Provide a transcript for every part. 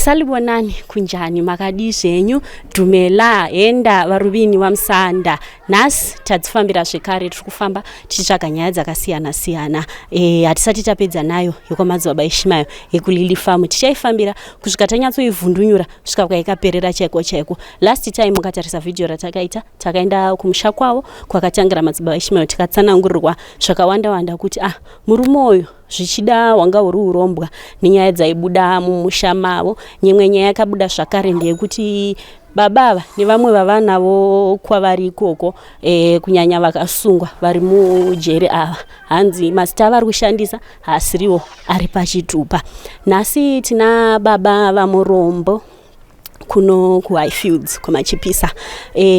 Salibonani, kunjani, makadii zvenyu? Dhumela, henda varuvini vaMusanda. Nhasi tadzifambira zvekare, tiri kufamba tichitsvaga nyaya dzakasiyana siyana. Hatisati tapedza nayo yekwaMadzibaba Ishimayo yekuLily Farm. Tichaifambira kusvika tanyatsoivhundunyura kusvika kwaikaperera chaiko chaiko. Last time mukatarisa vhidhiyo ratakaita, takaenda kumusha kwavo kwakatangira Madzibaba Ishimayo, tikatsanangurirwa zvakawanda wanda kuti murume uyu zvichida hwanga huri urombwa nenyaya dzaibuda mumusha mavo. Nyimwe nyaya yakabuda zvakare ndeyekuti baba ava nevamwe vavanavo kwavari ikoko, kunyanya vakasungwa vari mujeri ava, hanzi mazita avari kushandisa haasiriwo ari pachitupa. Nhasi tina baba vaMurombo kuno kuHighfields kwaMachipisa,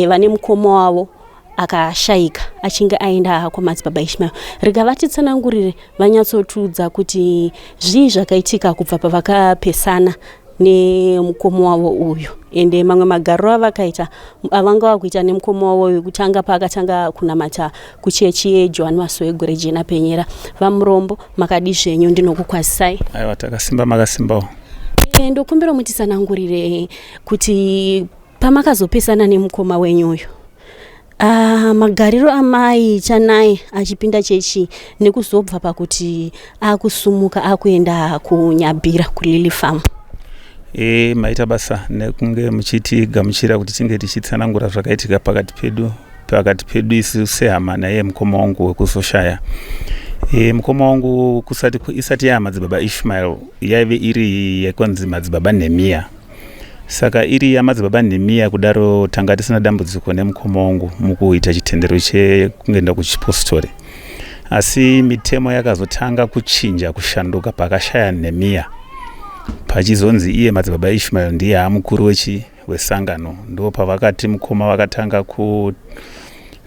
vane mukoma wavo akashayika achinge aenda kwaMadzibaba Ishmael. Rega vatitsanangurire, vanyatsotiudza kuti zvii zvakaitika kubva pavakapesana nemukoma wavo uyu, ende mamwe magariro avakaita avanga vakuita nemukoma wavo uyu kutanga paakatanga kunamata kuchechi yeJohani Masowe Gore Jena Penyera. VaMurombo, makadi zvenyu? Ndinokukwazisai. Aiwa, takasimba, makasimbawo? Ndokumbira mutitsanangurire kuti pamakazopesana nemukoma wenyu uyu, magariro amaiita naye achipinda chechi nekuzobva pakuti akusumuka akuenda kuNyabhira kuLily Farm. Maita basa nekunge muchitigamuchira kuti tinge tichitsanangura zvakaitika pakati pedu isu sehama naiye mukoma wangu wekuzoshaya. Mukoma wangu kusati isati yaMadzibaba Ishmael, yaive iri yekunzi Madzibaba Nehemiya. Saka iri yaMadzibaba Nehemiya kudaro, tanga tisina dambudziko nemukoma wangu mukuita chitendero chekuenda kuchipostori, asi mitemo yakazotanga kuchinja, kushanduka pakashaya Nehemiya, pachizonzi iye Madzibaba Ishmael ndiye amukuru wesangano. Ndo pavakati mukoma vakatanga ku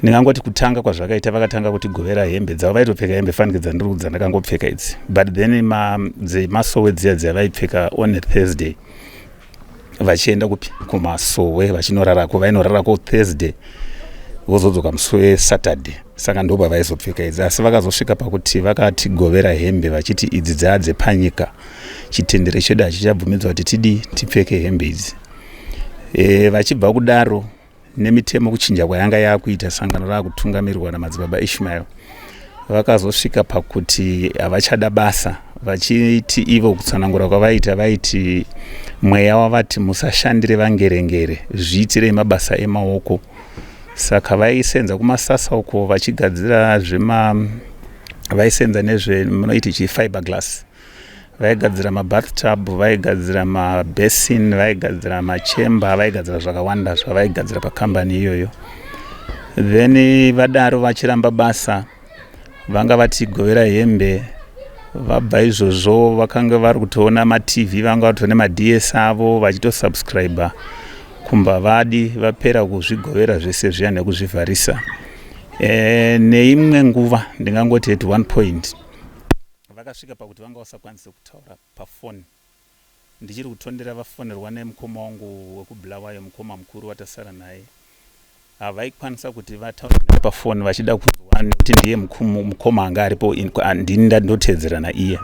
ndingangoti kutanga kwazvakaita, vakatanga kutigovera hembe dzavo. Vaitopfeka hembe fanike dzandiri dzandakangopfeka idzi, but then dzemasowe dziya dziya vaipfeka on a Thursday vachienda kupi? Kumasowe, vachinorarako. Vainorarako Thursday, vozodzoka musi weSaturday. Saka ndo pavaizopfeka idzi. Asi vakazosvika pakuti vakatigovera hembe vachiti idzi dzaa dzepanyika, chitendero chedu hachichabvumidzwa kuti tidii, tipfeke hembe idzi. Vachibva kudaro nemitemo kuchinja kwayanga yakuita, sangano raakutungamirirwa naMadzibaba Ishmael, vakazosvika pakuti havachada basa, vachiti ivo kutsanangura kwavaita, vaiti mweya wavati musashandire vangerengere, zviitirei mabasa emaoko. Saka vaisenza kumasasa uko vachigadzira zvema vaisenza nezve munoiti chi fiber glass. Vaigadzira mabathtub, vaigadzira mabasin, vaigadzira machemba, vaigadzira zvakawanda zvavaigadzira pakambani iyoyo. Then vadaro vachiramba basa, vanga vatigovera hembe. Vabva izvozvo, vakanga vari kutoona maTV, vanga vatova nemaDS avo vachitosubscribe kumba. Vadi vapera kuzvigovera zvese zviya nekuzvivharisa, neimwe nguva, ndingangoti at one point vakasvika pakuti vanga vasakwanise kutaura pafoni. Ndichiri kutondera vafonerwa nemukoma wangu wekuBulawayo, mukoma mukuru watasara naye. Havaikwanisa kuti vataure naye pafoni vachida kunzwa nekuti ndiye mukoma anga aripo, ndini ndandotedzerana iye.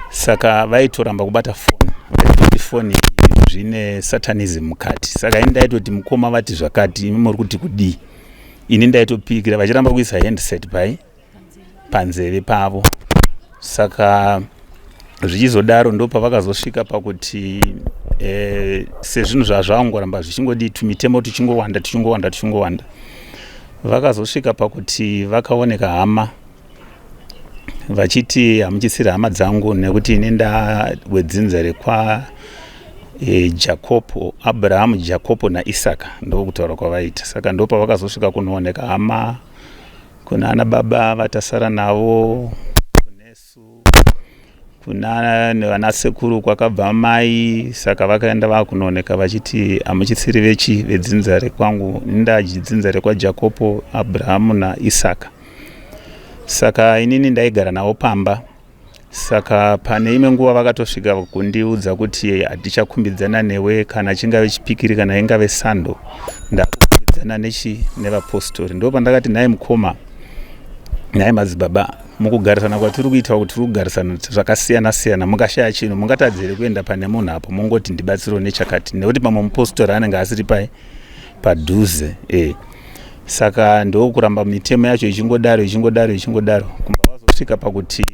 Saka vaitoramba kubata foni, vaitoti foni zvine satanism mukati. Saka ini ndaitoti, "Mukoma vati zvakati, imi muri kuti kudii?" Ini ndaitopikira vachiramba kuisa handset pai panzeve pavo. Saka zvichizodaro, ndo pavakazosvika pakuti sezvinhu zvazvangoramba zvichingodii, tumitemo tuchingowanda, tuchingowanda, tuchingowanda, vakazosvika pakuti vakaoneka hama vachiti, "Hamuchisiri hama dzangu nekuti ini ndawedzinza rekwa Jakopo, Abrahamu, Jakopo naIsaka." Ndokutaura kwavaita. Saka ndo pavakazosvika kunooneka hama kuna ana baba vatasara navo, kunesu, kuna vanasekuru kwakabva mai. Saka vakaenda vakunooneka vachiti, "Hamuchisiri vechi vedzinza rekwangu, ndadzinza rekwaJakopo, Abrahamu naIsaka." Saka inini ndaigara navo pamba. Saka pane imwe nguva vakatosvika kundiudza kuti hatichakumbidzana newe, kana chingave chipikiri, kana ingave sando, ndakukumbidzana nechi nevapostori. Ndo pandakati, "Nhai mukoma, nhai madzibaba." Mukugarisana kwatiri kuita uku, tiri kugarisana zvakasiyana siyana. Mukashaya chinhu, mungatadze here kuenda pane munhu apo mongoti ndibatsirewo nechakati? Nekuti pamwe mupostori anenge asiri pai padhuze. Saka ndokuramba mitemo yacho ichingodaro, ichingodaro, ichingodaro, kumba vazosvika pakuti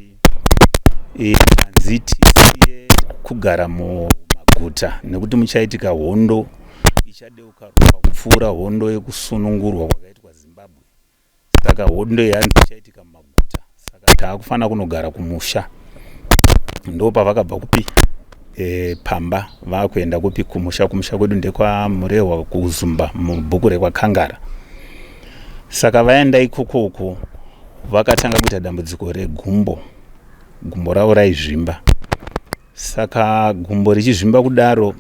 hanzi tisiye kugara mumaguta nekuti muchaitika hondo ichadeuka ropa kupfuura hondo yekusunungurwa kwakaitwa Zimbabwe. Saka hondo iyi hanzi ichaitika mumaguta, saka taakufanira kunogara kumusha. Ndo pavakabva kupi pamba vakuenda kupi? Kumusha. Kumusha kwedu ndekwaMurehwa, kuZumba, mubhuku rekwaKangara. Saka vaenda ikoko uko vakatanga kuita dambudziko regumbo. Gumbo ravo raizvimba. Saka gumbo richizvimba kudaro,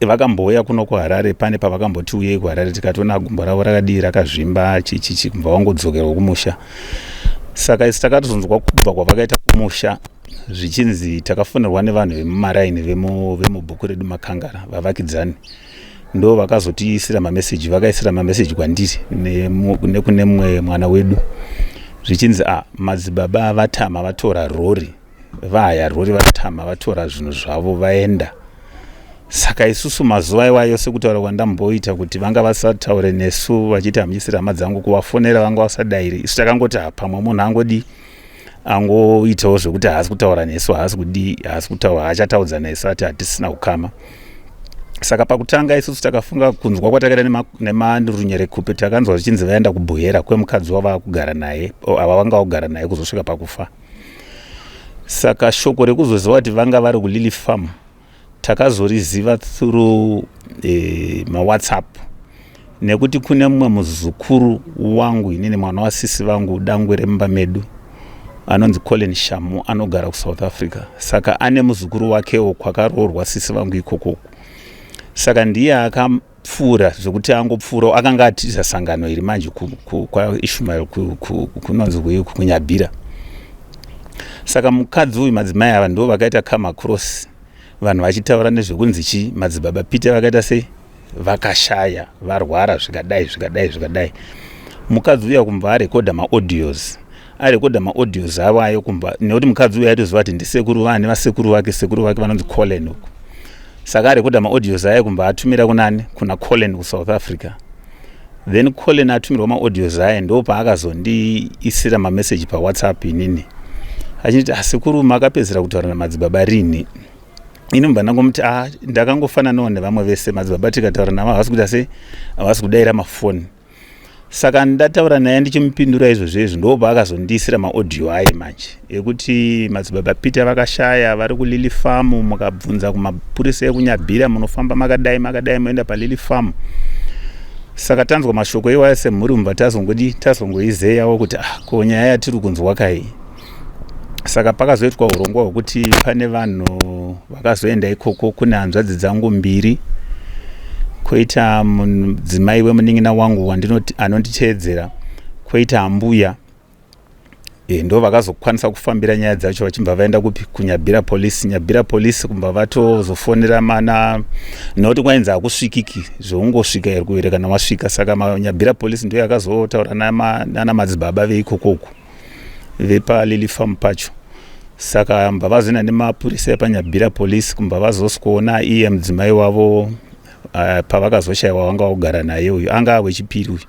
vakambouya kuno kuHarare. Pane pavakamboti uyei kuHarare, tikatoona gumbo ravo rakadii, rakazvimba, chichichi, kubva vangodzokerwa kumusha. Saka isu takatozonzwa kubva kwavakaita kumusha zvichinzi takafonerwa nevanhu vemumaraini vemubhuku redu Makangara, vavakidzani, ndo vakazotiisira mameseji. Vakaisira mameseji kwandiri nekune mumwe mwana wedu zvichinzi a madzibaba vatama, vatora rori, vahaya rori, vatama, vatora zvinhu zvavo, vaenda. Saka isusu mazuva iwayo, sekutaura kwandamboita kuti vanga vasataure nesu, vachiti hamuchisiri hama dzangu, kuvafonera vanga vasadairi. Isu takangoti pamwe munhu angodi angoitawo zvekuti haasi kutaura nesu, haasi kudii, haasi kutaura, haachataudza nesu, ati hatisina ukama. Saka pakutanga isusu takafunga, kunzwa kwatakaita nemarunyerekhupe, takanzwa zvichinzi vaenda kuBuhera kwemukadzi wavava kugara naye, ava vanga kugara naye kuzosvika pakufa. Saka shoko rekuzoziva kuti vanga vari kuLily Farm takazoriziva through maWhatsApp, nekuti kune mumwe muzukuru wangu inini, mwana wasisi vangu, dangwe remumba medu, anonzi Colin Shamu, anogara kuSouth Africa. Saka ane muzukuru wakewo kwakaroorwa sisi vangu ikokoko. Saka ndiye akapfuura zvekuti angopfuura, akanga atiza sangano iri manje kwaIshmael, kunonzi kuNyabhira. Saka mukadzi uyu, madzimai ava ndo vakaita come across vanhu vachitaura nezvekunzi chi madzibaba Peter vakaita sei, vakashaya, varwara, zvikadai, zvikadai, zvikadai. Mukadzi uya kumba arekodha maaudios, arekodha maaudios avo ayo kumba, nekuti mukadzi uyu aitoziva kuti ndisekuru vane vasekuru vake, sekuru vake vanonzi Colin uku. Saka arekodha maaudios ayo kumba atumira kunani? Kuna Colin kuSouth Africa. Then Colin atumirwa maaudios aya, ndo paakazondiisira mameseji paWhatsApp inini achiti, "Asekuru, makapedzera kutaura namadzibaba rini?" Ini mubva ndangomuti, "A, ndakangofananawo nevamwe vese. Madzibaba tikataura navo havasi kuita sei, havasi kudayira mafoni." Saka ndataura naye ndichimupindura izvozvo izvi, ndo paakazondiisira maaudio aye manje ekuti madzibaba Peter vakashaya, vari kuLily Farm, mukabvunza kumapurisa ekuNyabhira, munofamba makadai makadai, moenda paLily Farm. Saka tanzwa mashoko iwaya semhuri, mubva tazongodi tazongoizeyawo kuti ah, ko nyaya yatiri kunzwa kai? Saka pakazoitwa urongwa hwekuti pane vanhu vakazoenda ikoko. Kune hanzvadzi dzangu mbiri, kwoita mudzimai wemunin'ina wangu anonditeedzera, kwoita ambuya. Ndo vakazokwanisa kufambira nyaya dzacho, vachibva vaenda kupi? KuNyabhira Police. Nyabhira Police kumba vatozofonera mana, nekuti kwainzi hakusvikiki zvoungosvika iri kuere kana wasvika. Saka Nyabhira Police ndo yakazotaura nana madzibaba veikokoku vepaLily Farm pacho. Saka mba vazoenda nemapurisa epaNyabhira Police kumba vazosikoona iye mudzimai wavo pavakazoshayiwa vanga vakugara naye uyu anga wechipiri uyu.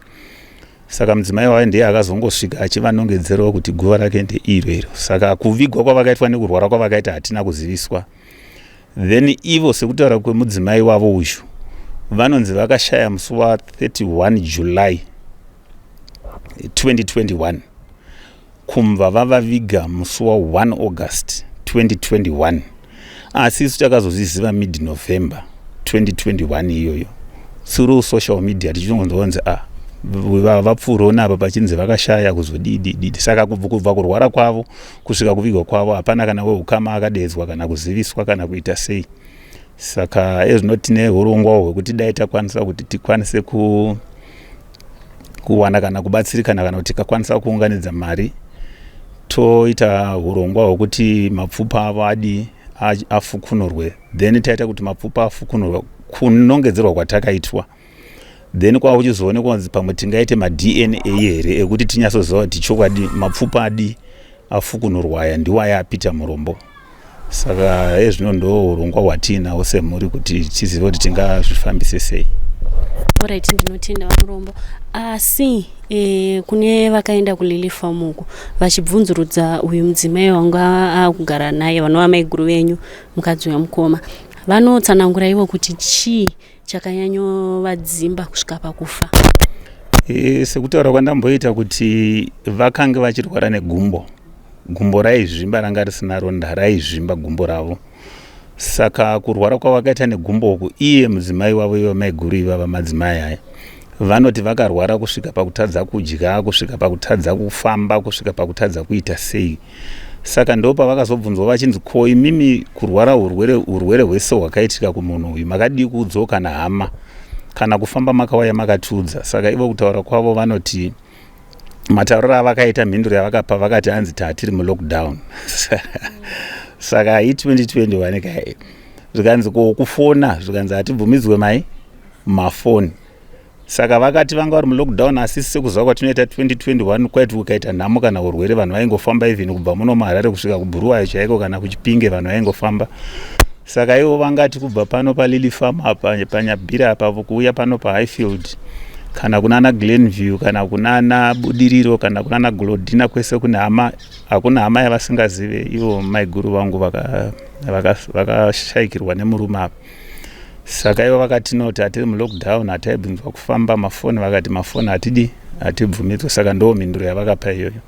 Saka mudzimai wavo ndiye akazongosvika achivanongedzerawo kuti guva rake ndeiro iro. Saka kuvigwa kwavakaitwa nekurwara kwavakaita hatina kuziviswa. Then ivo, sekutaura kwemudzimai wavo uyu, vanonzi vakashaya musi wa31 July 2021, kumva vavaviga musi wa1 August 2021. Asi isu takazozviziva mid November 2021 iyoyo through social media, tichingonzonzi a vapfuurawo napa pachinzi vakashaya, kuzodidididi. Saka kubva kurwara kwavo kusvika kuvigwa kwavo hapana kana weukama akadedzwa kana kuziviswa kana kuita sei. Saka ezvino tine urongwa hwekuti dai takwanisa kuti tikwanise kuwana kana kubatsirikana, kana kuti tikakwanisa kuunganidza mari, toita urongwa hwekuti mapfupa avo adi afukunurwe. Then taita kuti mapfupa afukunurwe, kunongedzerwa kwatakaitwa, then kwava kuchizoonekwa kunzi pamwe tingaite maDNA here ekuti tinyatsoziva kuti chokwadi mapfupa adi. afukunurwa aya ndiwo aya aPeter Murombo. Saka ezvino ndo urongwa hwatiinawo semhuri kuti tizive kuti tingazvifambise sei. Alright, ndinotenda VaMurombo. Asi kune vakaenda kuLily Farm uku vachibvunzurudza uyu mudzimai wanga akugara naye, vanova maiguru venyu, mukadzi wemukoma, vanotsanangura ivo kuti chii chakanyanyovadzimba kusvika pakufa? Sekutaura kwandamboita kuti vakange vachirwara negumbo, gumbo raizvimba, ranga risina ronda, raizvimba gumbo ravo. Saka kurwara kwavakaita negumbo uku, iye mudzimai wavo, ivo maiguru ivava, madzimai aya, vanoti vakarwara kusvika pakutadza kudya, kusvika pakutadza kufamba, kusvika pakutadza kuita sei. Saka ndo pavakazobvunzwa vachinzi, ko imimi kurwara urwere hwese hwakaitika kumunhu uyu, makadii kuudzawo kana hama, kana kufamba makauya makatiudza? Saka ivo kutaura kwavo vanoti, matauriro avakaita, mhinduro yavakapa, vakati hanzi tatiri mulockdown. Saka i2021 kai. Zvikanzi ko kufona? Zvikanzi hatibvumidzwe mai mafoni. Saka vakati vanga vari mulockdown, asi sekuziva kwatinoita 2021 kwaiti ukaita nhamo kana urwere, vanhu vaingofamba, even kubva muno muHarare kusvika kuBhuruwayo chaiko kana kuChipinge, vanhu vaingofamba. Saka ivo vangati kubva pano paLily Farm apa, paNyabhira apa, kuuya pano paHighfield, kana kunana Glenview, kana kunana Budiriro, kana kunana Glodina, kwese kune hama, hakuna hama yavasingazive ivo maiguru vangu vakashayikirwa nemurume apa. Saka ivo vakati no, tatiri mulockdown, hataibvunzwa kufamba, mafoni, vakati mafoni hatidi, hatibvumidzwa. Saka ndo mhinduro yavakapa iyoyo.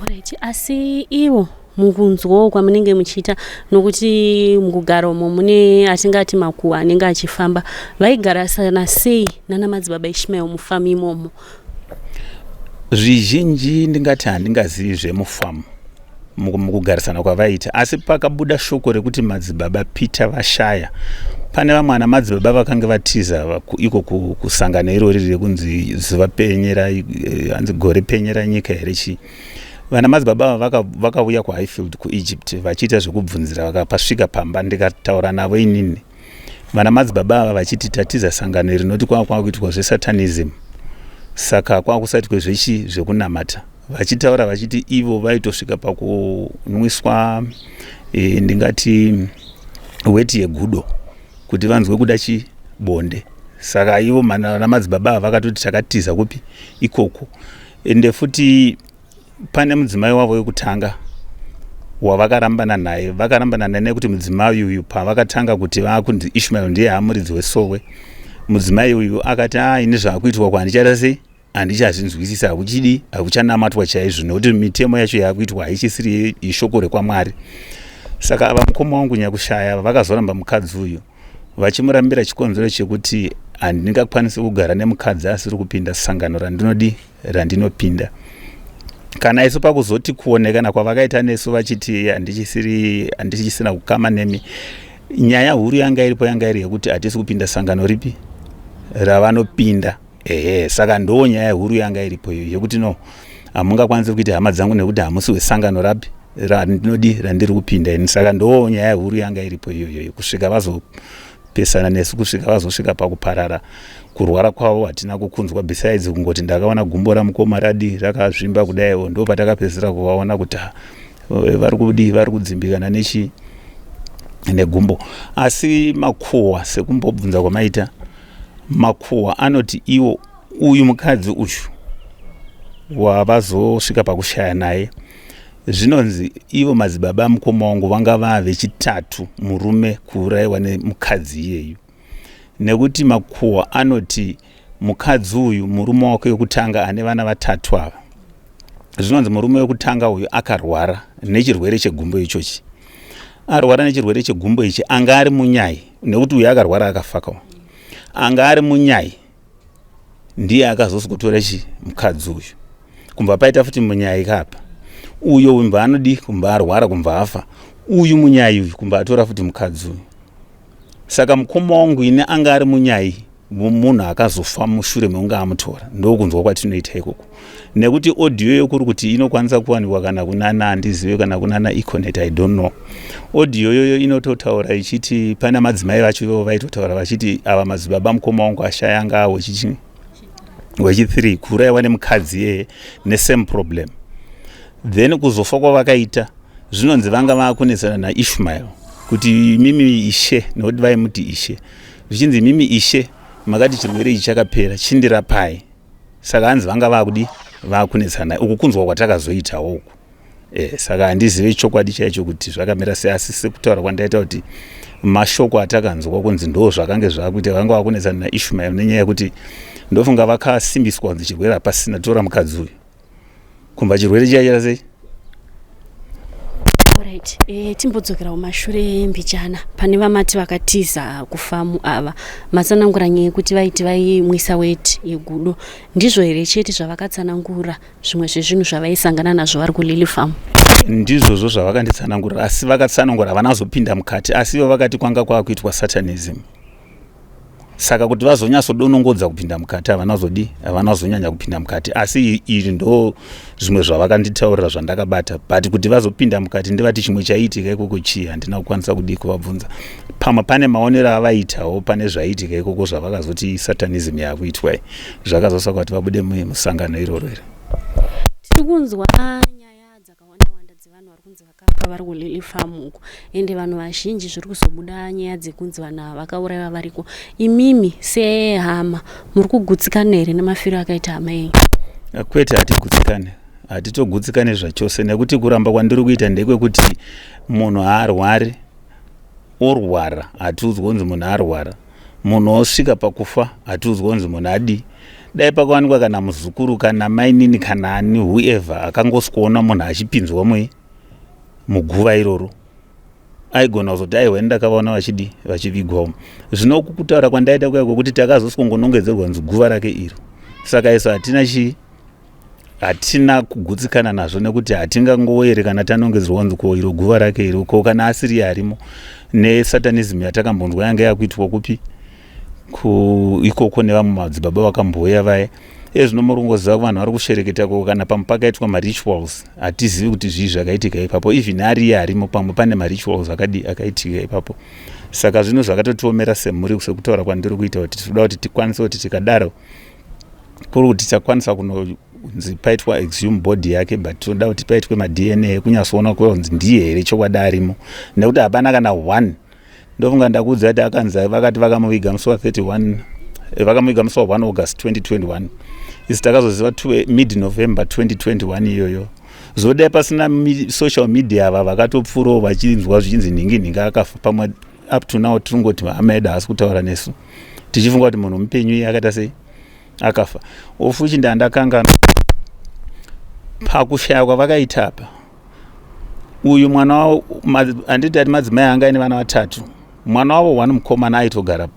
Alright, asi ivo mukunzwawo kwamunenge muchiita, nokuti mukugara umo mune atingati makuhwa anenge achifamba, vaigarasana sei nana madzibaba Ishmael mufamu imomo? Zvizhinji ndingati handingazivi zvemufamu mukugarisana kwavaita, asi pakabuda shoko rekuti madzibaba Peter vashaya, pane vamwe ana madzibaba vakange vatiza iko kusangano irori rekunzi zuva penyera, hanzi gore penyera nyika here chii. Vana madzibaba ava vakauya kuHighfield kuEgypt vachiita zvekubvunzira, vakapasvika pamba, ndikataura navo inini. Vana madzibaba ava vachiti tatiza sangano iri rinoti kwava kwakuitwa zvesatanism, saka kwakusaitwe zvechi zvekunamata. Vachitaura vachiti ivo vaitosvika pakunwiswa ndingati weti yegudo kuti vanzwe kuda chibonde. Saka ivo vana madzibaba ava vakatoti takatiza kupi ikoko. Ende futi pane mudzimai wavo wekutanga wavakarambana naye, vakarambana naye nekuti mudzimai uyu pavakatanga kuti vakunzi Ishmael ndiye amuridzi wesowe, mudzimai uyu akati a ini zvaakuitwa kwandichaita sei, handichazvinzwisisa, hakuchidi, hakuchanamatwa chaizvo, nekuti mitemo yacho yaakuitwa haichisiri ishoko rekwaMwari. Saka ava mukoma wangu nyakushaya vakazoramba mukadzi uyu, vachimurambira chikonzero chekuti handingakwanisi kugara nemukadzi asiri kupinda sangano randinodi, randinopinda. Kana isu pakuzoti kuonekana kwavakaita nesu vachiti handichisiri, handichisina kukama nemi, nyaya huru yanga iripo yanga iri yekuti hatisi kupinda sangano ripi ravanopinda. Ehe, saka ndo nyaya huru yanga iripo iyo yekuti no, hamungakwanisi kuita hama dzangu nekuti hamusi wesangano rapi randinodi, randiri kupinda ini. Saka ndo nyaya huru yanga iripo iyoyo, kusvika vazopesana nesu, kusvika vazosvika pakuparara. Kurwara kwavo hatina kukunzwa, besides kungoti ndakaona gumbo ramukoma radi rakazvimba kudaiwo, ndo patakapedzisira kuvaona kuti vari kudi, vari kudzimbikana nechi negumbo. Asi makuhwa, sekumbobvunza kwamaita, makuhwa anoti iwo uyu mukadzi uyu wavazosvika pakushaya naye, zvinonzi ivo madzibaba mukoma wangu vanga vaa vechitatu murume kuurayiwa nemukadzi iyeyu, nekuti makuhwa anoti mukadzi uyu murume wake wekutanga ane vana vatatu ava, zvinonzi murume wekutanga uyu akarwara nechirwere chegumbo ichochi. Arwara nechirwere chegumbo ichi, anga ari munyai, nekuti uyu akarwara akafakawo, anga ari munyai ndiye akazosikutora chi mukadzi uyu. Kumva paita futi munyai kapa uyo kumva anodi, kumva arwara, kumva afa uyu munyai uyu, kumva atora futi mukadzi uyu. Saka mukoma wangu ini anga ari munyai, munhu akazofa mushure mekunge amutora. Ndokunzwa kwatinoita ikoko, nekuti audio yokuri kuti inokwanisa kuwanikwa kana kunana, handizive, kana kunana Econet, I don't know. Audio yoyo inototaura ichiti pana madzimai vacho ivovo vaitotaura vachiti ava madzibaba mukoma wangu ashaya anga wechichi wechi3 kuurayiwa nemukadzi iyeye nesame problem. Then kuzofa kwavakaita, zvinonzi vanga vakunetsana naIshmael kuti mimi ishe, nekuti vaimuti ishe, zvichinzi mimi ishe makati chirwere ichi chakapera, chindirapai. Saka hanzi vanga vakudi vakunetsana. Uku kunzwa kwatakazoitawo uku. Saka handizive chokwadi chaicho kuti zvakamira sei, asi sekutaura kwandaita kuti mashoko atakanzwa kunzi ndo zvakange zvakuita, vanga vakunetsana naIshmael nenyaya yekuti ndofunga vakasimbiswa kunzi chirwere hapasina, tora mukadzi uyu kumba, chirwere chiyaita sei. Alright, timbodzokera kumashure mbichana pane vamati vakatiza kufamu ava. Matsanangura nyaya yekuti vaiti vaimwisa weti yegudo. Ndizvo here chete zvavakatsanangura, zvimwe zvezvinhu zvavaisangana nazvo vari kuLily Farm? Ndizvozvo zvavakanditsanangura, asi vakatsanangura havana kuzopinda mukati, asi ivo vakati kwanga kwakuitwa satanism. Saka kuti vazonyatsodonongodza kupinda mukati havana kuzodi, havana kuzonyanya kupinda mukati, asi iri ndo zvimwe zvavakanditaurira zvandakabata. But kuti vazopinda mukati ndivati chimwe chaiitika ikoko chii, handina kukwanisa kudii kuvabvunza. Pamwe pane maonero avaitawo pane zvaiitika ikoko zvavakazoti satanism yakuitwa, zvakazosaka kuti vabude musangano iroro here. Tiri kunzwa nyaya dzakawanda wanda dzevanhu vari kunzi vakafa vari kuLily Farm uko, ende vanhu vazhinji zviri kuzobuda nyaya dzekunzi vanhu ava vakaurayiwa variko. Imimi sehama muri kugutsikana here nemafiro akaita hama yenyu? Kwete, hatigutsikane, hatitogutsikane zvachose, nekuti kuramba kwandiri kuita ndekwekuti munhu haarwari, orwara hatiudzwa kunzi munhu arwara, munhu osvika pakufa hatiudzwa kunzi munhu adii. Dai pakawanikwa kana muzukuru kana mainini kana ani, whoever akangosikuona munhu achipinzwa mui muguva iroro, aigona kuzoti aiwa, ini ndakavaona vachidi vachivigwa umu. Zvino kutaura kwandaita kuya kwekuti takazosongonongedzerwa kunzi guva rake iro, saka isu hatina chii, hatina kugutsikana nazvo, nekuti hatingangoere kana tanongedzerwa kunzi ko iro guva rake iro, ko kana asiri arimo, nesatanism yatakambonzwa yanga yakuitwa kupi ikoko nevamwe madzibaba vakambouya vaya. Ezvino muri kungoziva vanhu vari kushereketa ko kana pamwe pakaitwa marituals, hatizivi kuti zvii zvakaitika ipapo. Even ariye arimo, pamwe pane marituals akadi akaitika ipapo. Saka zvino zvakatotiomera semhuri, sekutaura kwandiri kuita kuti tinoda kuti tikwanise kuti tikadaro kuri kuti tichakwanisa kunonzi paitwa exhume body yake, but tinoda kuti paitwe maDNA kunyatsoona kunzi ndiye here chokwadi arimo, nekuti hapana kana one. Ndofunga ndakuudza kuti akanzi vakati vakamuviga musi wa31, vakamuviga musi wa1 August 2021. Isi takazoziva mid November 2021 iyoyo. Zvodai pasina social media ava vakatopfuurawo vachinzwa zvichinzi nhingi nhingi akafa, pamwe up to now tingoti hama yedu haasi kutaura nesu, tichifunga kuti munhu mupenyu, iye akaita sei, akafa. Ofuchi ndandakangana pakushaya kwavakaita apa, uyu mwana wavo, handiti ati madzimai anga aine vana vatatu, mwana wavo one mukomana aitogara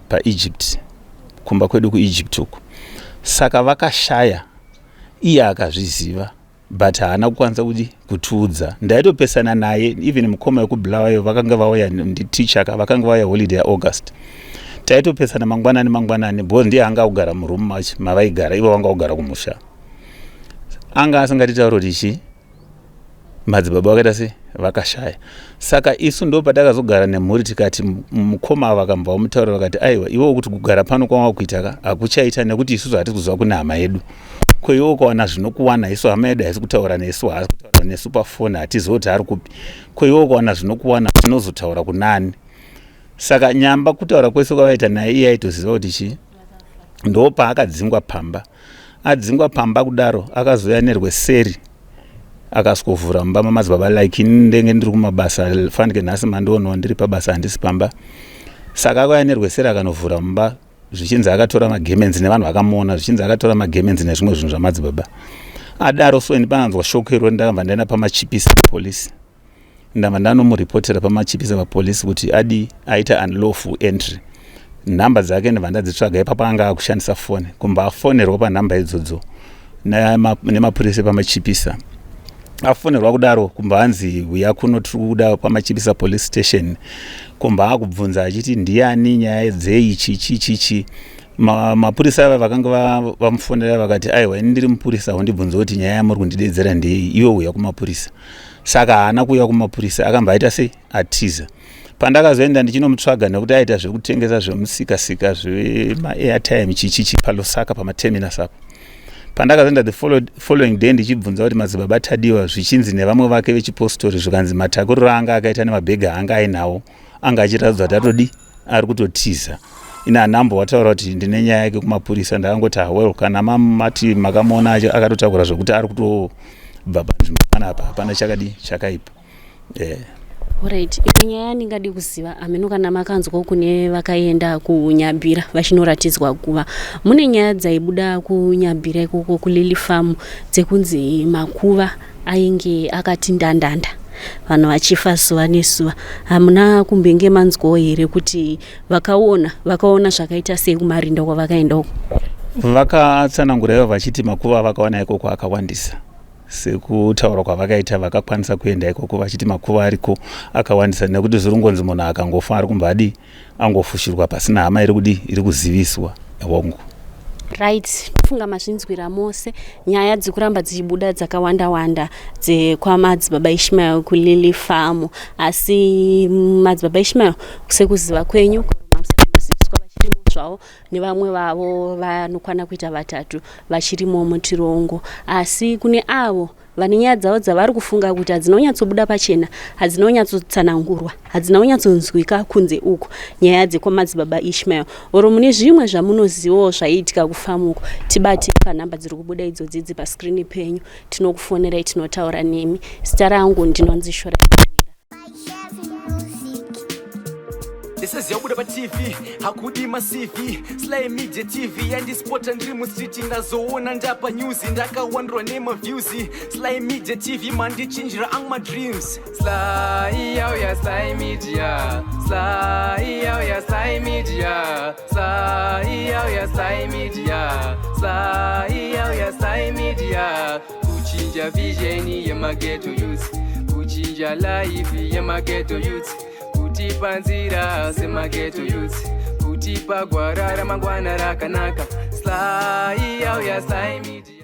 paEgypt pa kumba kwedu kuEgypt uku. Saka vakashaya, iye akazviziva but haana kukwanisa kuti kutiudza. Ndaitopesana naye, even mukoma wekuBulawayo vakanga vauya, nditeacher ka, vakanga vauya holiday yaAugust, taitopesana mangwanani mangwanani because ndiye anga akugara muroom macho mavaigara ivo, vanga kugara kumusha. Anga asingatitauri kuti chii, madzibaba vakaita sei, vakashaya. Saka isu ndo patakazogara nemhuri tikati mukoma ava vakambva vamutaura vakati aiwa, iwe kuti kugara pano kwawava kuita ka hakuchaita, nekuti isusu hatisi kuziva kune hama yedu. Ko iwe ukawana zvinokuwana, isu hama yedu haisi kutaura nesu, haasi kutaura nesu pafoni, hatizivi kuti ari kupi. Ko iwe ukawana zvinokuwana, tinozotaura kunani? Saka nyamba kutaura kwese kwavaita naye, iye aitoziva kuti chii. Ndo paakadzingwa pamba. Adzingwa pamba kudaro, akazouya nerweseri akasvikovhura mumba mamadzibaba. Like ini ndenge ndiri kumabasa, fanike nhasi mandionawo ndiri pabasa, handisi pamba. Saka akauya nerweseri akanovhura mumba, zvichinzi akatora magemenzi, nevanhu vakamuona, zvichinzi akatora magemenzi nezvimwe zvinhu zvamadzibaba. Adaro so ini pananzwa shoko iro, ndakabva ndaenda paMachipisa police, ndabva ndanomuripotera paMachipisa papolisi kuti adi aita unlawful entry. Nhamba dzake ndabva ndadzitsvaga ipapo, anga akushandisa foni, kumba afonerwa panhamba idzodzo nemapurisa epaMachipisa. Afonerwa kudaro, kumba hanzi uya kuno, tiri kuda paMachipisa police station. Kumba akubvunza achiti ndiani, nyaya dzei, chichi chichi. Mapurisa ava vakanga vamufonera vakati aiwa, ini ndiri mupurisa, undibvunze kuti nyaya yamuri kundidedzera ndei, iwe uya kumapurisa. Saka haana kuuya kumapurisa, akambva aita sei, atiza. Pandakazoenda ndichinomutsvaga, nekuti aita zvekutengesa zvemusikasika, zvemaairtime, chichichi paLusaka pamaterminus apo. Pandakazoenda the following day ndichibvunza kuti madzibaba Tadiwa, zvichinzi nevamwe vake vechipostori, zvikanzi matakuriro anga akaita nemabhegi aanga ainawo anga achiratidza kuti atodi ari kutotiza. Ine hanambo wataura kuti ndine nyaya yake kumapurisa. Ndakangoti, ah, well, kana mati makamuona akatotakura zvekuti ari kutobva panzvimbo panapa, hapana chakadi chakaipa, yeah. Alright, imwe nyaya yandingadi kuziva, hameno kana makanzwa kune vakaenda kuNyabira vachinoratidzwa guva. Mune nyaya dzaibuda kuNyabira ikoko kuLily Farm dzekunzi makuva ainge akati ndandanda, vanhu vachifa zuva nezuva. Hamuna kumbenge manzwawo here kuti vakaona zvakaita sei kumarinda kwavakaenda uko? Vakatsanangura ivo vachiti makuva avakawana ikoko akawandisa. Sekutaura kwavakaita, vakakwanisa kuenda ikoko vachiti makuva ariko akawandisa, nekuti zviri ngonzi munhu akangofa ari kumba adi angofushirwa pasina hama iri kudi iri kuziviswa, hongu. Right, funga mazvinzwira mose nyaya dzikuramba dzichibuda dzakawanda wanda dzekwamadzibaba Ishmael kuLily Farm. Asi madzibaba Ishmael, sekuziva kwenyu, musati maziviswa, vachirimo zvavo nevamwe vavo vanokwana kuita vatatu vachirimo mutirongo. Asi kune avo vane nyaya dzavo dzavari kufunga kuti hadzina kunyatsobuda pachena, hadzina kunyatsotsanangurwa, hadzina kunyatsonzwika kunze uku, nyaya dzekwamadzibaba Ishmael, oro mune zvimwe zvamunozivawo zvaiitika kufamu uku, tibate panhamba dziri kubuda idzodzidzi paskirini penyu. Tinokufonerai, tinotaura nemi. Zita rangu ndinonzi Shora. Ndisaziva kubuda paTV hakudi maCV. Sly Media TV yandispota ndiri mustreet, ndazoona ndapa news, ndakawandirwa nemaviews. Sly Media TV mandichinjira angu madreams. Sly yauya, Sly Media. Sly yauya, Sly Media. Sly yauya, Sly Media. Sly yauya, Sly Media. Kuchinja vision yemaghetto youth, kuchinja life yemaghetto youth, kutipa nzira semaghetto youth, kutipa gwara ramangwana rakanaka. Sly yauya, Sly Media.